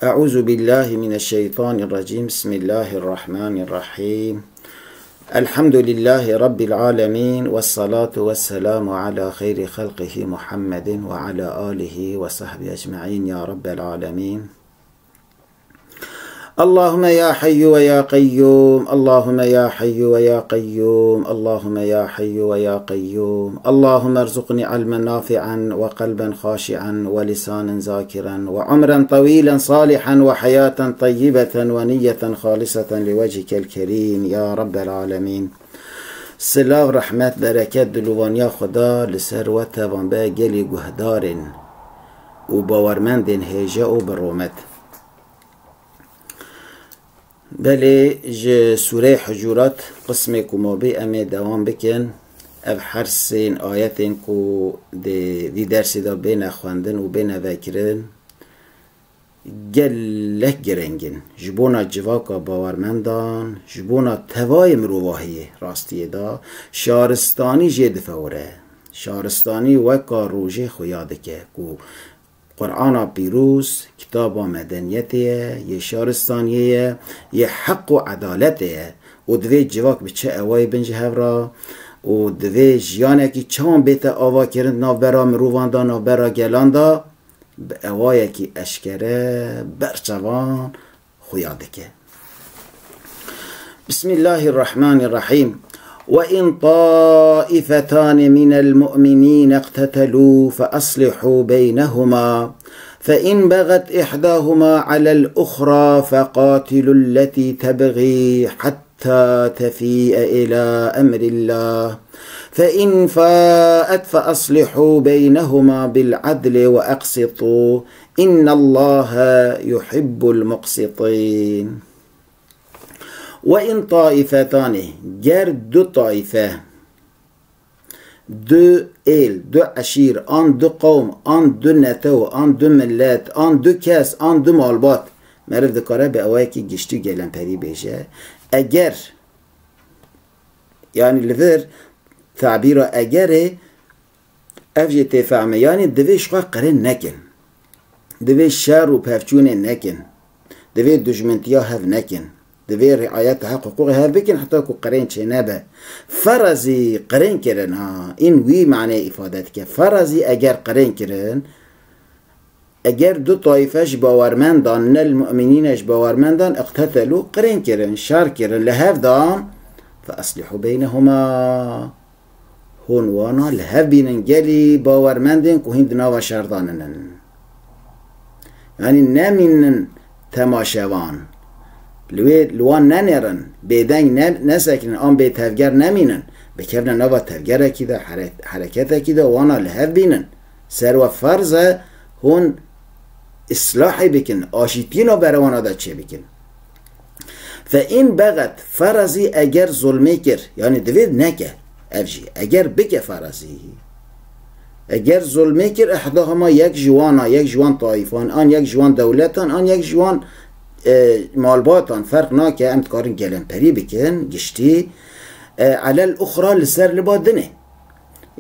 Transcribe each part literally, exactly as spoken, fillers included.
أعوذ بالله من الشيطان الرجيم. بسم الله الرحمن الرحيم. الحمد لله رب العالمين، والصلاة والسلام على خير خلقه محمد وعلى آله وصحبه أجمعين يا رب العالمين. اللهم يا حي ويا قيوم، اللهم يا حي ويا قيوم، اللهم يا حي ويا قيوم. اللهم ارزقني علما نافعا وقلبا خاشعا ولسانا ذاكرا وعمرا طويلا صالحا وحياة طيبة ونية خالصة لوجهك الكريم يا رب العالمين. Silav, rehmet, bereket, dilûvaniya Xweda li ser we tevan be, gelî guhdarên û bawermendên hêje û bi rûmet. Belê, ji Sûreyê Hucurat qismê ku mabê em ê dewam bikin. Ev her sên ayetên ku di vî dersê de bêne xwendin û bêne vekirin, gelek girîng in. Ji bona civaka bawermendan, ji bona tevayê mirovahiyê rastiyê de, şaristanî jê difewire. Şaristanî weka rojê xuya dike ku Qur'ana Pîroz kitaba medeniyetê ye, yê şaristaniyê ye, yê heq û edaletê ye û divê civak bi çi ewayî bin ji hev re û divê jiyanekî çawan bête avakirin di navbera mirovan de, navbera gelan de, bi ewayekî eşkere, berçavan xuya dike. بسم الله الرحمن الرحيم. وإن طائفتان من المؤمنين اقتتلوا فأصلحوا بينهما، فإن بغت إحداهما على الأخرى فقاتلوا التي تبغي حتى تفيء إلى أمر الله، فإن فاءت فأصلحوا بينهما بالعدل وأقسطوا، إن الله يحب المقسطين. وإن طائفتان، ger du taife, du êl, du eşîr, an du qewm, an du netew, an du millet, an du kes, an du malbat, meriv dikare bi awayekî giştî gelemperî bêje. Eger, yanî li vir tabîra egerê, ev jê tê fehme, yanî divê ji xwe qirên nekin. Divê şer û pevçûnê nekin. Divê dijmintiya hev nekin. Divê riayeta heq û hiqûqê hev bikin heta ku qirên çênebe. Ferazî qirên kirin ha. În wî maneyê îfade dike. Ferazî eger qirên kirin, eger du taife ji bawermendan, minel mu'minîne ji bawermendan, iqtetelû, qirên kirin, şer kirin, li hev dan, fe eslîhû beynehuma. Hûn wana li hev bînin, gelî bawermendên ku hîn di nava şer de nin in. Yanî nemînin temaşevan. Li wê, li wan nenêrin, bêdeng ne-, nesekinin, an bê tevger nemînin. Bikevine nava tevgerekî de, here-, hereketekî de, wana li hev bînin. Ser we ferz e hûn îslahê bikin, aşîtiyê navbera wana de çêbikin. Fe in beget, ferazî eger zulmê kir, yanî divê neke ev jî, eger bike ferazî. Eger zulmê kir, ihdahuma, yek ji wana, yek ji wan taîfan, an yek ji wan dewletan, an yek ji wan, e, malbatan, ferq nake, em dikarin gelemperî bikin, giştî, e, elel uxra, li ser li ba dinê.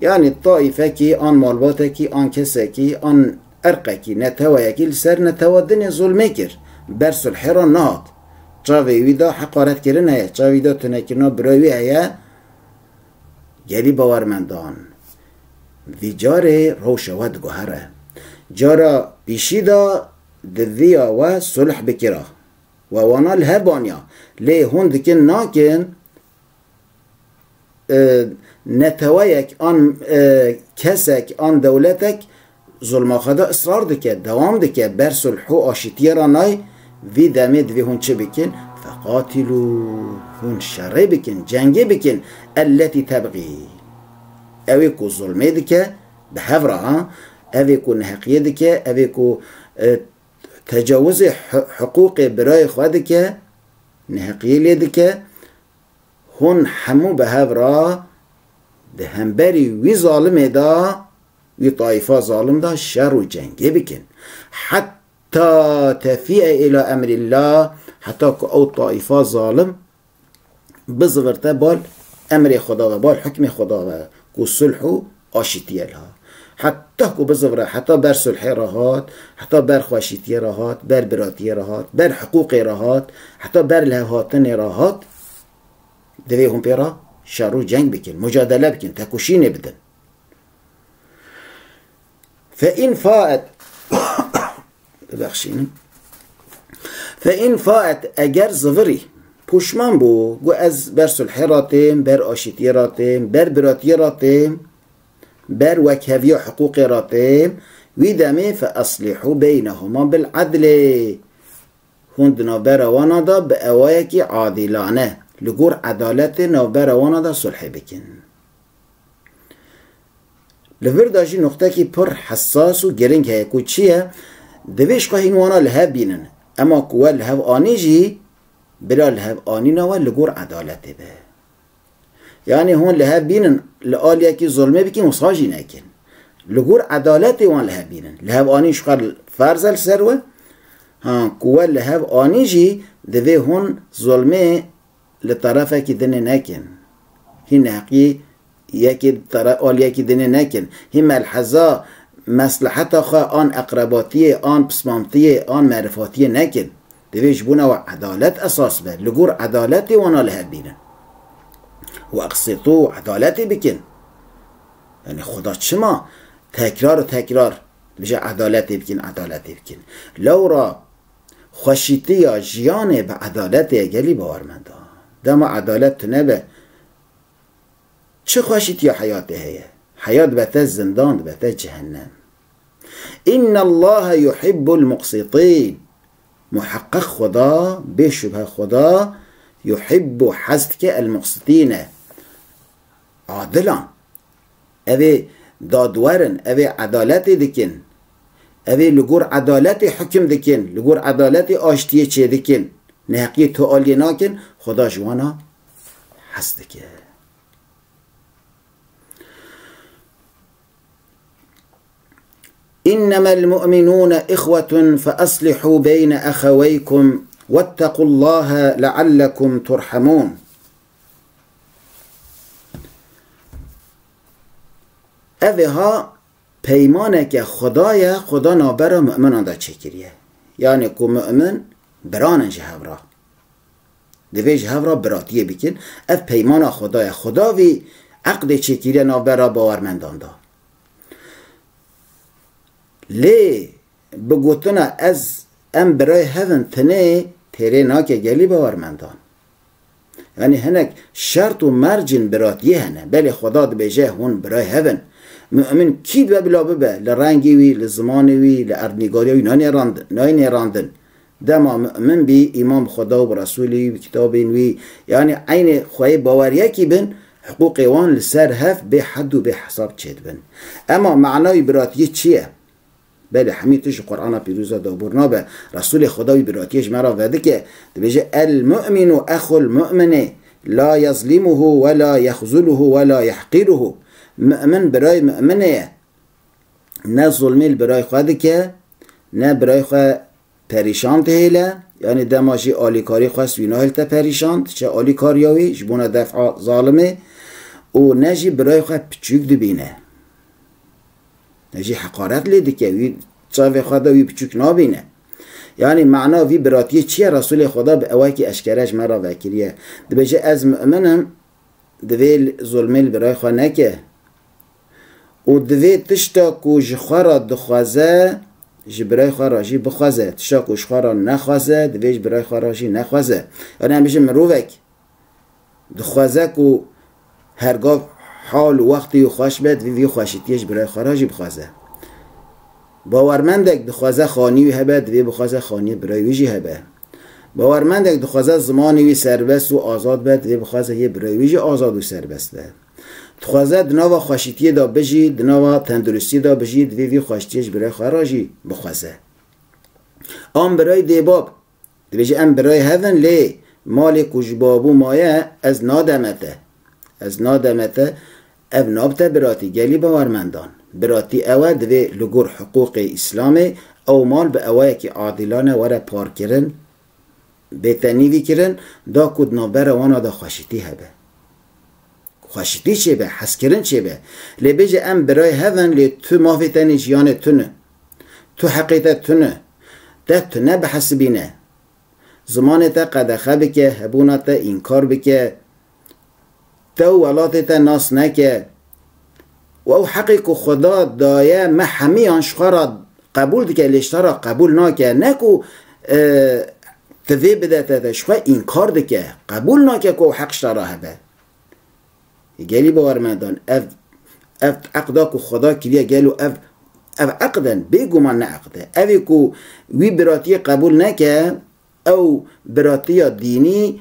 Yanî taîfekî, an malbatekî, an kesekî, an erqekî, neteweyekî li ser netewa dinê zulmê kir. Ber sulhê re nehat. Çavê wî de heqaretkirin heye, çavê wî de tunekirina birayê wî heye. Gelî bawermendan, vî carê rewşa we diguhere. Cara pîşî de di viya we sulh bikira. We wana li hev baniya. Lê hûn dikin nakin, e, neteweyek an, e, kesek an dewletek zulma xwe de israr dike, dewam dike, ber sulh û aşîtiyê re nayê, vî demê divê hûn çi bikin? Feqatîlû, hûn şerê bikin, cengê bikin, elletî tebxî. Ew ê ku zulmê dike, bi hev re, ha, ev ê ku neheqiyê dike, ev ê ku, e, tecawizê hi-, hiqûqê birayê xwe dike, neheqiyê lê dike, hûn hemû bi hev re di hemberî wî zalimê de, wî taîfa zalim de şer û cengê bikin. Heta tefîe îla emrîllah, heta ku ew taîfa zalim bizivirte bal emrê Xweda ve, bal hukmê Xweda ve, ku sulh û aşîtiyê liha. Heta ku bizivire, heta ber sulhê re hat, heta ber xweşîtiyê re hat, ber biratiyê re hat, ber hiqûqê re hat, heta ber lihevhatinê re hat, divê hûn pê re şer û ceng bikin, mucadele bikin, tekoşînê bidin. Fe in faet, bibexşînin. Fe in faet, eger zivirî, pûşman bû, got, ez ber sulhê re têm, ber aşîtiyê re têm, ber biratiyê re têm, ber wekheviya hiqûqê re têm, wî demê fe eslîhû beynehuma bil edlê. Hûn di navbera wana de bi ewayekî adîlane, li gor edaletê navbera wana de sulhê bikin. Li vir de jî nuqtekî pir hesas û giring heye ku çi ye? Divê ji xwe hîn wana li hev bînin. Ema ku we li hev anî jî, bila li hev anîna we li gor edaletê be. Yanî hûn li hev bînin, li aliyekî zulmê bikin, wisa jî nekin. Li gor edaletê wan li hev bînin. Li hev anîn ji xwe ferz e li ser we. Ha, ku we li hev anî jî divê hûn zulmê li terefekî dinê nekin. Hîn neheqî yekê tare-, aliyekî dinê nekin. Hîn melheza, mesleheta xwe an eqrebatiyê, an pismamtiyê, an merifatiyê nekin. Divê ji bona we edalet esas be. Li gor edaletê wana li hev bînin. Û eqsitû, edaletê bikin. Yanî Xuda çima tekrar û tekrar dibêje edaletê bikin, edaletê bikin. Lewra xweşîtiya jiyanê bi edaletê ye gelî bawermenda. Dema edalet tune be, çi xweşîtiya heyatê heye? Heyat dibete zindan, dibete cehennem. Innallaha yuhibbul muqsitîn. Muheqeq Xuda, bê şubhe Xuda, yuhibbu, hez dike, el muqsitîne. Adilan. Ev ê dadwer in, ev ê edaletê dikin. Ev ê li gor edaletê hukim dikin, li gor edaletê aştiyê çêdikin. Neheqiyê tu aliyê nakin, Xuda ji wana hez dike. إنما المؤمنون إخوة فأصلحوا بين أخويكم واتقوا الله لعلكم ترحمون. Ev ê ha peymaneke Xuda ye, Xuda navbera mu'minan de çêkiriye. Yanî ku mu'min biran in ji hev re. Divê ji hev re biratiyê bikin. Ev peymana Xuda ye. Xuda vî eqdê çêkiriye navbera bawermendan de. Lê bi gotina ez, em birayê hev in, tinê têrê nake gelî bawermendan. Yanî hinek şert û mercên biratiyê hene. Belê Xweda dibêje hûn birayê hev in. Mu'min kî dibe bila bibe, li rengê wî, li zimanê wî, li erdnîgariya wî nayê nêrandin, nayê nêrandin. Dema mu'min bî, îman bi Xweda û bi Resûlê wî, bi kitabên wî, yanî eynê xweyê baweriyekî bin, hiqûqê wan li ser hev bê hed û bê hesab çêdibin. Ema mana wî biratiyê çi ye? Belê, hemî tişt ji Qur'ana Pîroz de dabûr nabe. Resûlê Xweda wî biratiyê ji me re vedike. Dibêje, "El mu'minu exul mu'mini, la yezlimuhu ve la yexzuluhu ve la yehqiruhu." Mu'min birayê mu'minê ye. Ne zulmê li birayê xwe dike, ne birayê xwe perîşan dihêle. Yanî dema jî alîkarî xwest wî nahêlte perîşan, diçe alîkariya wî, ji bona def'a zalimê û ne jî birayê xwe piçûk dibîne. Ne jî heqaret lê dike, wî çavê xwe de wî piçûk nabîne. Yanî mana vî biratiyê çi ye? Resûlê Xweda bi ewekî eşkere ji me re vekiriye. Dibêje, "Ez mu'min im, divê zulmê li birayê xwe neke. Û divê tişta ku ji xwe re dixwaze, ji birayê xwe re jî bixwaze. Tişta ku ji xwe re nexwaze, divê ji birayê xwe re jî nexwaze." Yanî em bêjin mirovek dixwaze ku hergav hal û wextê wî xweş be, divê vî xweşîtiyê ji birayê xwe re jî bixwaze. Bawermendek dixwaze xanî wî hebe, divê bixwaze xaniyê birayê wî jî hebe. Bawermendek dixwaze zimanê wî serbest û azad be, divê bixwaze yê birayê wî jî azad û serbest be. Dixwaze di nava xweşîtiyê de bijî, di nava tenduristiyê de bijî, divê vî xweşîtiyê ji birayê xwe re jî bixwaze. An birayê dêbab, dibêje, "Em birayê hev in, lê malê ku ji babû maye, ez nademe te. Ez nademe te." Ev nabte biratî, gelî bawermendan. Biratî ew e, divê li gor hiqûqê Îslamê ew mal bi ewayekî adîlane were parkirin, bête nîvîkirin, da ku di navbera wana de xweşîtî hebe. Xweşîtî çêbe, hezkirin çêbe. Lê bêje em birayê hev in, lê tu mafê te nê, jiyanê tune. Tu heqê te tune. Te tune bihesibîne. Zimanê te qedexe bike, hebûna te înkar bike. Te û welatê te nas neke. Û ew heqê ku Xweda daye me hemiyan ji xwe re qebûl dike, lê ji te re qebûl nake. Ne ku, e, divê bide te, te ji xwe înkar dike. Qebûl nake ku ew heq ji te re hebe. Gelî bawermendan, ev, ev eqda ku Xweda kiriye, gelo ev, ev eqd in? Bêguman ne eqd e. Ev ê ku wî biratiyê qebûl neke, ew biratiya dînî,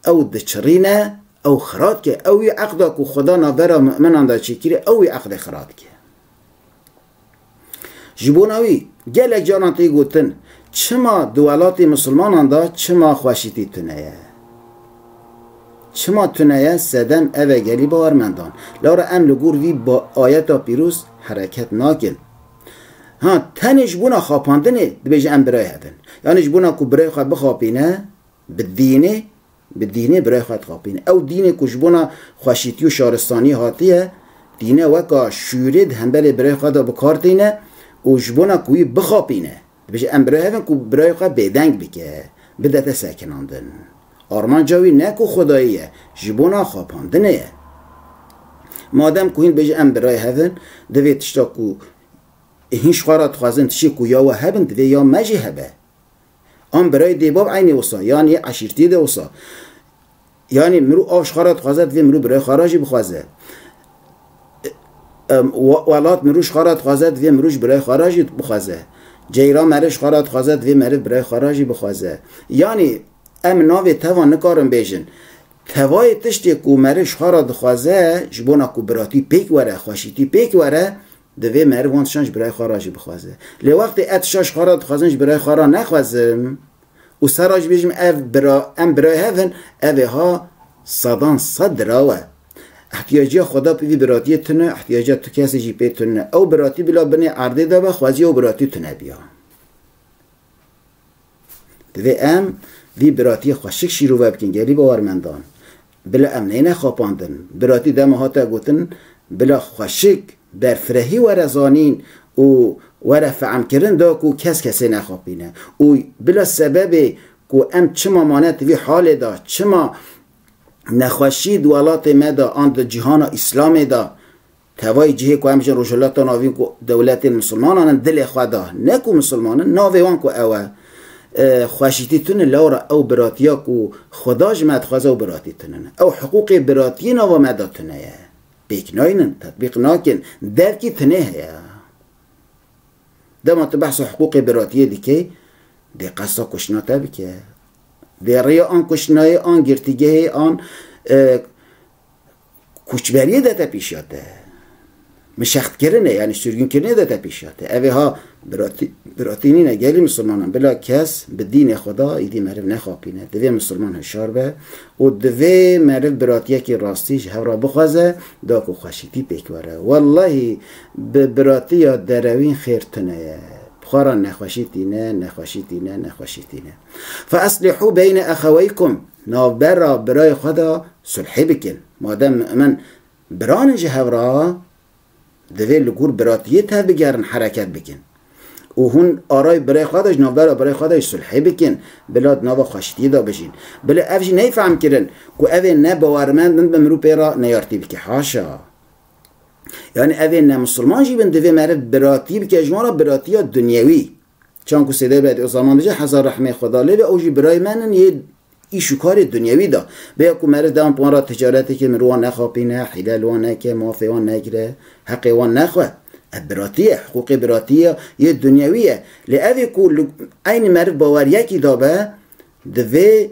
ew diçirîne, ew xira dike. Ew wî eqda ku Xweda navbera mu'minan de çêkiriye, ew wî eqdê xira dike. Ji bona wî gelek caran tê gotin, çima di welatê misilmanan de çima xweşîtî tune ye? Çima tune ye? Sedem ev e gelî bawermendan. Lewra em li gor vî ba-, ayeta pîroz hereket nakin. Ha, tenê ji bona xapandinê dibêje em birayê hev in. Yanî ji bona ku birayê xwe bixapîne, bi dînê, bi dînê birayê xwe dixapîne. Ew dînê ku ji bona xweşîtî û şaristaniyê hatiye, tîne weka şûrê di hemberê birayê xwe de bi kar tîne û ji bona ku wî bixapîne. Dibêje em birayê hev in ku birayê xwe bêdeng bike, bidete sekinandin. Armanca wî ne ku Xwedayî ye, ji bona xapandinê ye. Madem ku hîn dibêje em birayê hev in, divê tişta ku hîn ji xwe re dixwazin, tiştê ku ya we hebin, divê ya me jî hebe. An birayê dê bav eynê wisa, yanî eşîrtî de wisa. Yanî mirû av ji xwe re dixwaze, divê mirû birayê xwe re jî bixwaze. Em, we-, welat mirû ji xwe re dixwaze, divê mirû ji birayê xwe re jî bixwaze. Ceyran meriv ji xwe re dixwaze, divê meriv birayê xwe re jî bixwaze. Yanî em navê teva nikarin bêjin. Tevayê tiştê ku meriv ji xwe re dixwaze, ji bona ku biratî pêk were, xweşîtî pêk were, divê meriv wan tiştan ji birayê xwe re jî bixwaze. Lê wextê ez tişta ji xwe re dixwazim, ji birayê xwe re nexwazim û ser re jî bêjim ev bira, em birayê hev in, ev ê ha sedan sed diraw e. Ihtiyaciya Xweda bi vî biratiyê tune, ihtiyaciya tu kesê jî pê tune. Ew biratî bila binê erdê de be, xwezî ew biratî tune biya. Divê em vî biratiyê xweşik şîrove bikin, gelî bawermendan. Bila em neyne xapandin. Biratî dema hate gotin, bila xweşik, berfirehî were zanîn û were fehmkirin da ku kes kesê nexapîne. Û bila sebebê ku em çima mane di vî halê de, çima nexweşî di welatê me de an di cîhana Îslamê de, tevayî cihê ku em jin Rojhilata Navîn ku dewletên misilmanan in dilê xwe da, ne ku misilman in, navê wan ku ew e, e, xweşîtî tune, lewra ew biratiya ku Xweda ji me dixwaze ew biratî tune ne. Ew hiqûqê biratiyê nava me de tune ye. Pêk naynin, tetbîq nakin, derkî tune heye. Dema tu behsa hiqûqê biratiyê dikey, dê qesta kuştina te bike. Dê rêya an kuştinayê, an girtîgehê, an, e, koçberiyê de te pêşiya te. Mişextkirinê, yanî sürgünkirinê de te pêşiya te. Ev ê ha biratî, biratî nîne gelî misilmanan. Bila kes bi dînê xwe de îdî meriv nexapîne. Divê misilman hişyar be û divê meriv biratiyekî rastî ji hev re bixwaze, da ku xweşîtî pêk were. Wellahî, bi biratiya derewîn xêr tune ye. Bi xwe re nexweşî tîne, nexweşî tîne, nexweşî tîne. Fe eslihû beyne exeweykum. Navbera birayê xwe de sulhê bikin. Madem mu'min biran in ji hev re, divê li gor biratiyê tevbigerin, hereket bikin. Û hûn arayê birayê xwe de, ji navbera birayê xwe de jî sulhê bikin. Bila di nava xweşitiyê de bijîn. Bila ev jî neyê fehmkirin ku ev ê ne bawermend bin, bi mirû pê re neyartî bike. Haşa. Yanî ev ê ne misilman jî bin, divê meriv biratî bike ji wan re, biratiya dunyewî. Çanku Sêdê Bedî o zaman bije, hezar rehmê Xweda lê be, ew jî birayê me nin yê îş û karê dunyewî de. Bêya ku meriv dewan bi wan re ticaretê ke, mirû wan nexapîne, hîle li wan neke, mafê wan negire, heqê wan nexwe. Ev biratî ye, hiqûqê biratî ye, yê dunyewî ye. Lê ev ê ku li eynî meriv baweriyekî de be, divê,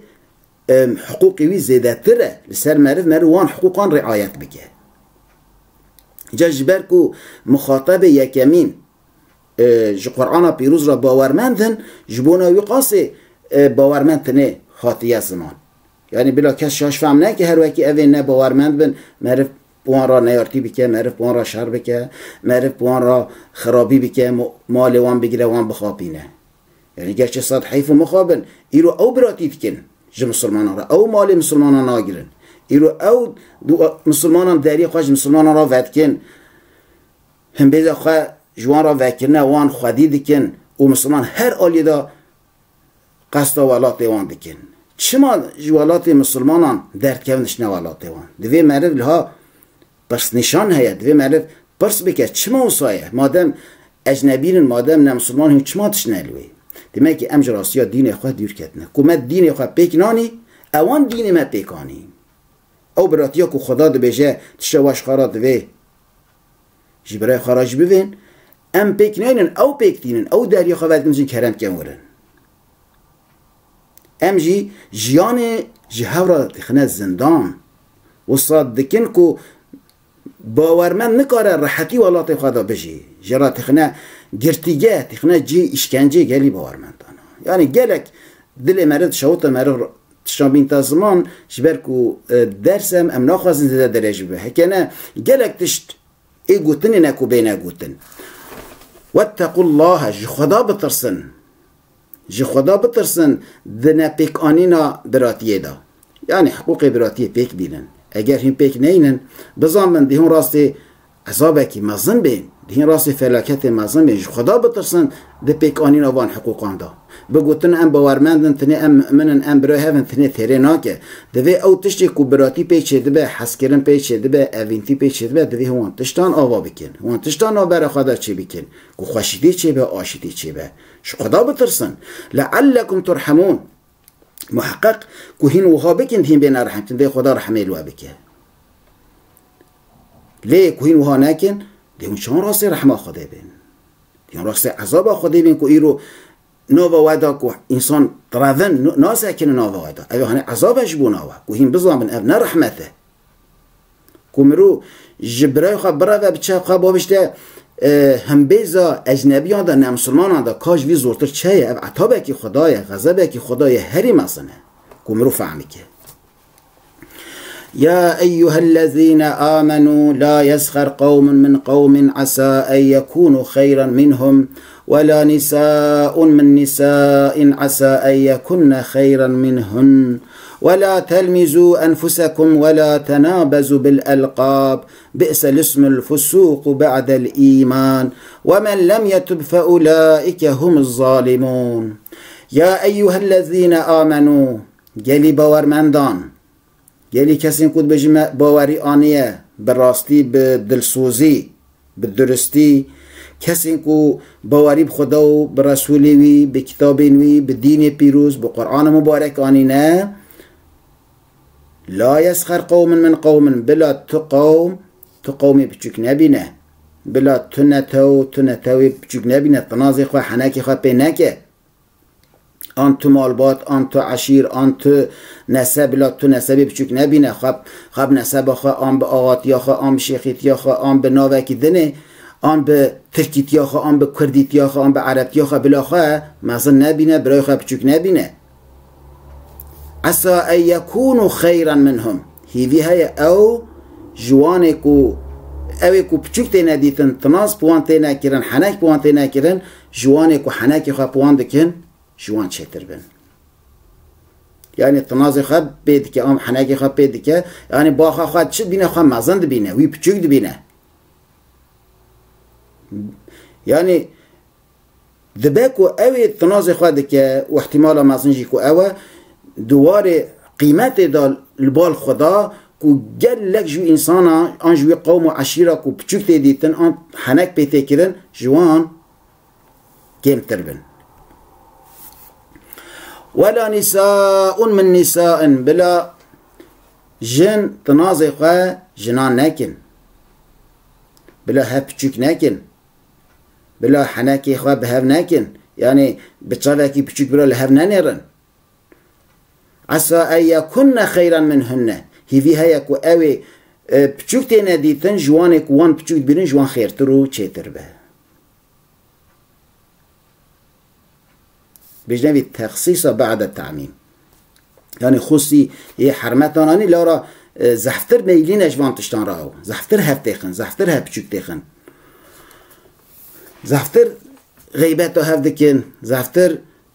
em, hiqûqê wî zêdetir e. Li ser meriv, meriv wan hiqûqan riayet bike. Ca ji ber ku muxatebê yekemîn, e, ji Qur'ana pîroz re bawermend in, ji bona wî qasê, e, bawermend tine hatiye ziman. Yanî bila kes şaş fehm neke, her wekî ev ê ne bawermend bin, meriv bi wan re neyartî bike, meriv bi wan re şer bike, meriv bi wan re xirabî bike, mo-, malê wan bigire, wan bixapîne. Yanî gerçi sed heyf û mixabin, îro ew biratî dikin ji misilmanan re. Ew malê misilmanan nagirin. Îro ew du-, misilmanan deriyê xwe ji misilmanan re vedikin, himbêza xwe ji wan re vekirine, wan xwedî dikin û misilman her aliyê de qesta welatê wan dikin. Çima ji welatê misilmanan derdikevin diçine welatê wan? Divê meriv liha pirsnîşan heye, divê meriv pirs bike, çima wisa ye? Madem ecnebî in, madem ne misilman in, çima diçine li wê? Demek ki em ji rastiya dînê xwe dûr ketine. Ku me dînê xwe pêk nanî, ewan dînê me pêk anî. Ew biratiya ku Xweda dibêje, tişta we ji xwe re divê, ji birayê xwe re jî bivên, em pêk neynin, ew pêk tînin, ew deriyê xwe vedikin, jin kerem ken werin. Em jî jiyanê ji hev re dixine zindan. Wisa dikin ku bawermend nikare rehetî welatê xwe de bijî. Ji re tixine girtîge, tixine cî îşkencê gelî bawermendan. Yani gelek dilê meriv dişewite meriv tişan bînta ziman, ji ber ku, e, ders em, em naxwazin zêde dirêj bibe. Heke ne, gelek tişt ê gotinê ne ku bêne gotin. Wettequllaha, ji Xweda bitirsin. Ji Xweda bitirsin di nepêkanîna biratiyê de. Yani hiqûqê biratiyê pêk bînin. Eger hîn pêk neynin, bizanbin dê hûn rastê ezabekî mezin bên, dê hîn rastê felaketê mezin bên. Ji Xweda bitirsin di pêkanîna van hiqûqan de. Bigotin em bawermend in, tinê em mu'min in, em birayê hev in, tinê têrê nake. Divê ew tiştê ku biratî pê çêdibe, hezkirin pê çêdibe, evîntî pê çêdibe, divê hûn wan tiştan ava bikin. Wan tiştan navbera xwe de çêbikin. Ku xweşîtî çêbe, aşîtî çêbe. Ji Xweda bitirsin. Leallekum turhemûn. Muheqeq ku hîn wiha bikin, hîn bêne rehmtin, dê Xweda rehmê li we bike. Lê ku hîn wiha nekin, dê hûn çawan rastê rehma Xwedê bên? Dê hûn rastê ezaba Xwedê bên ku îro nava we da ku însan direvin, n-, nasekinin nava we da. Ev hani ezabe ji bo nava. Ku hîn bizanbin ev ne rehmet e. Ku mirov ji birayê xwe bireve, biçe xwe bavişte, e, himbêza ecnebiyan de, ne misilmanan de, ka ji vî zortir çi ye? Ev etabekî Xweda ye, xezebekî Xweda ye, herî mezin e. Ku mirov fehm bike. يا أيها الذين آمنوا لا يسخر قوم من قوم عسى أن يكونوا خيرا منهم ولا نساء من نساء عسى أن يكن خيرا منهن ولا تلمزوا أنفسكم ولا تنابزوا بالألقاب، بئس الاسم الفسوق بعد الإيمان، ومن لم يتب فأولئك هم الظالمون. يا أيها الذين آمنوا، gelî bawermendan, gelî kesên ku dibêjin me bawerî aniye, bi rastî, bi dilsozî, bi duristî, kesên ku bawerî bi Xweda û bi Resûlê wî, bi kitabên wî, bi dînê pîroz, bi Qur'ana mubarek anîne, la yesxer qewmun min qewmin, bila tu qewm, tu qewmê biçûk nebîne. Bila tu netew, tu netewê biçûk nebîne, tinazê xwe, henekê xwe pê neke. An tu malbat, an tu eşîr, an tu neseb, bila tu nesebê biçûk nebîne. Xwe, xwe bi neseba xwe, an bi axatiya xwe, an bi şêxîtiya xwe, an bi navekî dinê, an bi tirkîtiya xwe, an bi kurdîtiya xwe, an bi erebtiya xwe, bila xwe mezin nebîne, birayê xwe biçûk nebîne. Esa en yekûnû xeyran minhum. Hîvî heye ew ji wanê ku, ew ê ku piçûk têne dîtin, tinas bi wan têne kirin, henek bi wan têne kirin, ji wanê ku henekê xwe bi wan dikin, ji wan çêtir bin. Yanî tinazê xwe pê dike, am henekê xwe pê dike, yanî baxa xwe çi dibîne, xwe mezin dibîne, wî piçûk dibîne. Yanî dibe ku ew ê tinazê xwe dike û ihtimala mezin jî ku ew e, di warê qîmetê de li bal Xweda ku gelek ji wî însana an ji wî qewm û eşîra ku piçûk tê dîtin an henek pê tê kirin, ji wan kêmtir bin. Wela nîsaun min nîsain, bila jin tinazê xwe jinan nekin. Bila hev piçûk nekin. Bila henekê xwe bi hev nekin. Yanî bi çavekî piçûk bila li hev nenêrin. Esa en yekunne xeyran minhunne. Hîvî heye ku ew ê, e, piçûk têne dîtin, ji wanê ku wan piçûk dibînin, ji wan xêrtir û çêtir be. Bêjne vî texsîsa ba'de ta'mîm. Yanî xusî yê hermetan anî, lewra, e, zehftir meylîne ji van tiştan re ew. Zehftir hev têxin, zehftir hev piçûk têxin. Zehftir xeybeta hev dikin, zehftir,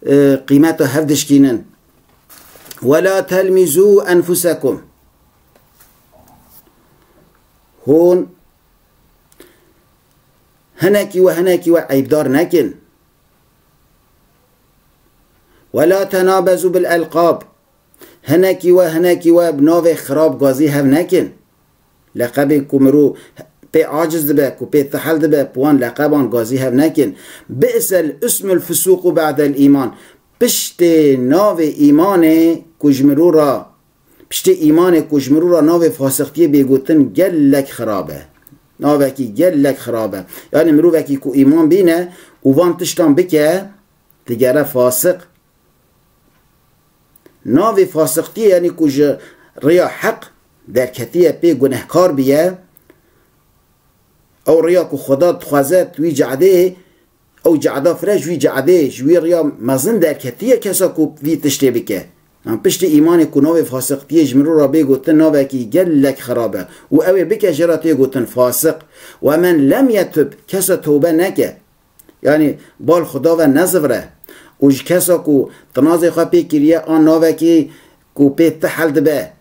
e, qîmeta hev dişkînin. Wela telmîzû enfusekum. Hûn hinekî we hinekî we eybdar nekin. Ve la tenabezu bil elqab. Hinekî we hinekî we bi navê xirab gazî hev nekin. Leqebên ku mirû pê aciz dibe, ku pê tihel dibe, bi wan leqeban gazî hev nekin. Bi'sel ismul fusuqu ba'del îman. Piştê navê îmanê ku ji mirû re, piştê îmanê ku ji mirû re navê fasiqtiyê bê gotin gelek xirab e. Navekî gelek xirab e. Yanî mirovekî ku îman bîne û van tiştan bike, digere fasiq. Navê fasiqtiyê, yanî ku ji riya heq derketiye, pê gunehkar biye, ew riya ku Xweda dixwaze wî cadê, ew cada fire ji wî cadê, ji wî riya mezin derketiye kesa ku vî tiştê bike. Yan piştî îmanê ku navê fasiqtiyê ji mirû re bê gotin, navekî gelek xirab e û ew ê bike jê re tê gotin fasiq. Ve men lem yetub, kesa tewbe neke, yanî bal Xuda ve nezivire û ji kesa ku tinazê xwe pê kiriye an navekî ku pê tihel dibe,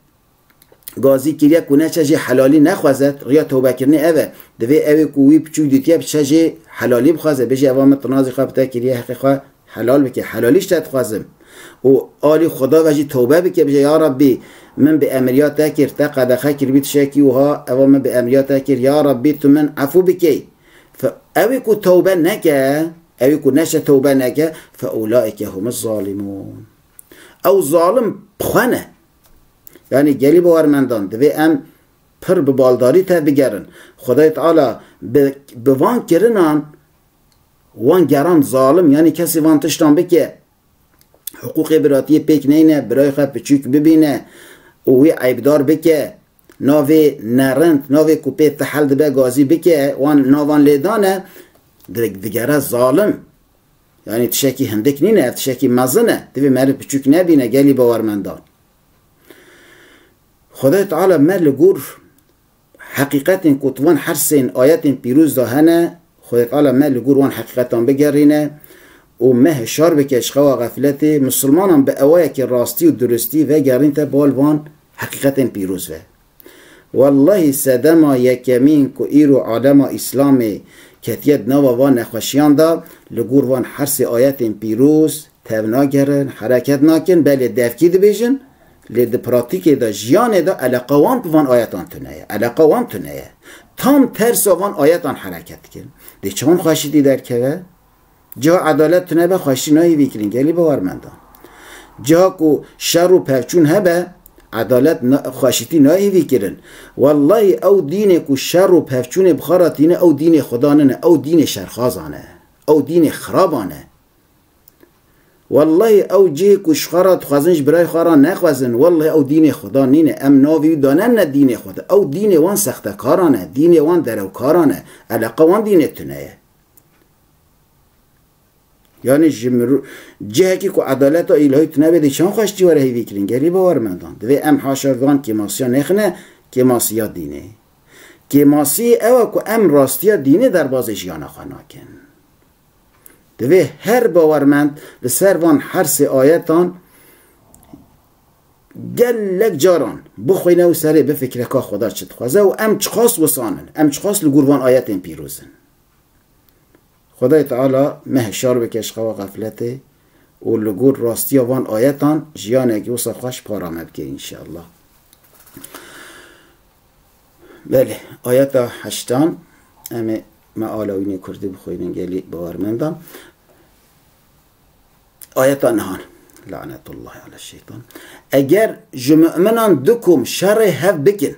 gazî kiriye ku neçe jê helalî nexweze, riya tewbekirinê ev e. Divê ew ê ku wî piçûk dîtiye biçe jê helalî bixwaze, bêje eva min tinazê xwe bi te kiriye, heqê xwe helal bike. Helalî ji te dixwazim. Û alî Xuda ve jî tewbe bike, bêje, ya Rabbî, min bi emriya te kir, te qedexe kiribî tişekî wiha, eva min bi emriya te kir, ya Rabbî, tu min efû bikey. Fe-, ew ê ku tewbe neke, ew ê ku neşe tewbe neke, fe ulaike humiz zalimûn. Ew zalim bi xwe ne. Yanî gelî bawermendan, divê em pir bi baldarî tevbigerin. Xwedayê Teala bi, bi van kirinan wan geran zalim, yanî kesê van tiştan bike, hiqûqê biratiyê pêk neyne, birayê xwe piçûk bibîne û wî eybdar bike, navê nerind, navê ku pê tihel dibe gazî bike, wan navan lê dane, di-, digere zalim. Yanî tişekî hindik nîne, ev tişekî mezin e. Divê meriv piçûk nebîne, gelî bawermendan. Xwedayê Teala me li gor heqîqetên ku di van hersên ayetên pîroz de hene, Xwedê Teala me li gor wan heqîqetan bigerîne û me hişar bike ji xewa xefletê, misilmanan bi ewayekî rastî û duristî vegerînte bal van heqîqetên pîroz ve. Wellahî sedema yekemîn ku îro alema Îslamê ketiye di nava van nexweşiyan de, li gor van hersê ayetên pîroz tev nagerin, hereket nakin, belê devkî dibêjin, lê di pratîkê de, jiyanê de eleqa wan bi van ayetan tune ye. Eleqa wan tune ye. Tam tersa van ayetan hereket dikin. Dê çawan xweşîtî derkeve? Ciha edalet tune be, xweşîtî nayê vî kirin, gelî bawermendan. Ciha ku şer û pevçûn hebe, edalet na-, xweşîtî nayê vî kirin. Wellahî ew dînê ku şer û pevçûnê bi xwe re tîne, ew dînê Xuda nine, ew dînê şerxazan e. Ew dînê xiraban e. Wellahî ew cihê ku ji xwe re dixwazin ji birayê xwe re nexwazin, wellahî ew dînê Xuda nîne. Em navê wî danenine dînê Xuda. Ew dînê wan sextekaran e, dînê wan derewkaran e. Eleqa wan dînê tune ye. Yanî ji miru-, cihekî ku edaleta îlahî tune bê, dê çend xweştî were hêvî kirin. Gelî bawermendan. Divê em haşa van kêmasiya nêxine, kêmasiya dînê. Kêmasî ew e ku em rastiya dînê derbazê jiyana xwe nakin. Divê her bawermend li ser van hersê ayetan gelek caran bixwîne û serê bifikre ka Xweda çi dixwaze û em çiqas wisan in, em çiqas li gor van ayetên pîroz in. Xwedayê Teala me hişar bike ji xewa xefletê û li gor rastiya van ayetan jiyanekî wisa xweş para me bike înşallah. Belê, ayeta heştan, em ê me alawînê kurdî bixwînin gelî bawermendan. Ayeta nihan. Lanetullahi ala şeytan. Eger ji mu'minan du kom şerê hev bikin,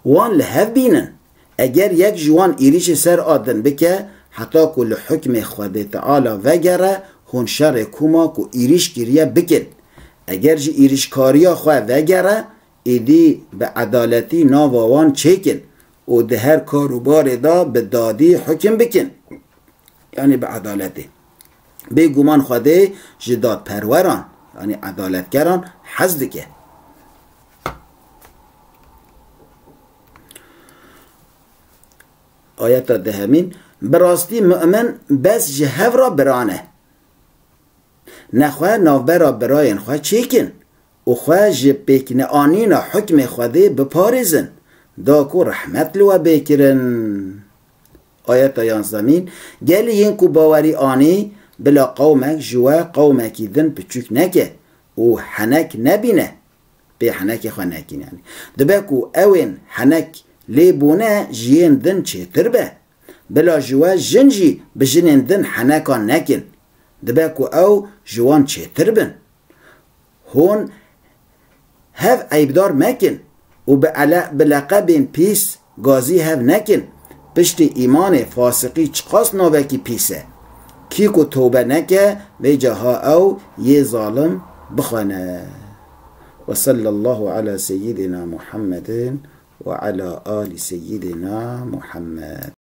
wan li hev bînin, eger yek ji wan êrîşê ser a din bike, heta ku li hukmê Xwedê Teala vegere, hûn şerê koma ku êrîş kiriye bikin. Eger ji êrîşkariya xwe vegere, êdî bi edaletî nava wan çêkin û di her kar û barê de bi dadî hukim bikin. Yanî bi edaletê. Bêguman Xwedê ji dadperweran, yanî edaletgeran hez dike. Ayeta dehemîn, bi rastî mu'min bes ji hev re biran e. Nexwe navbera birayên xwe çêkin û xwe ji pêkneanîna hukmê Xwedê biparêzin. da ku rehmet li we bê kirin. Ayeta yanzdemîn, gelî yên ku bawerî anî, bila qewmek ji we qewmekî din piçûk neke û henek nebîne, pê henekê xwe nekîn, yanî. Dibe ku ewên henek lê bûne ji yên din çêtir be. Bila ji we jin jî bi jinên din heneka nekin. Dibe ku ew ji wan çêtir bin. Hûn hev eybdar mekin û bi ele-, bi leqebên pîs gazî hev nekin. Piştî îmanê fasiqî çiqas navekî pîs e. Kî ku tobe neke, vêca ha ew yê zalim bixwene. Ve sallallahu ala seyyidina Muhammedin ve ala ali seyyidina Muhammed.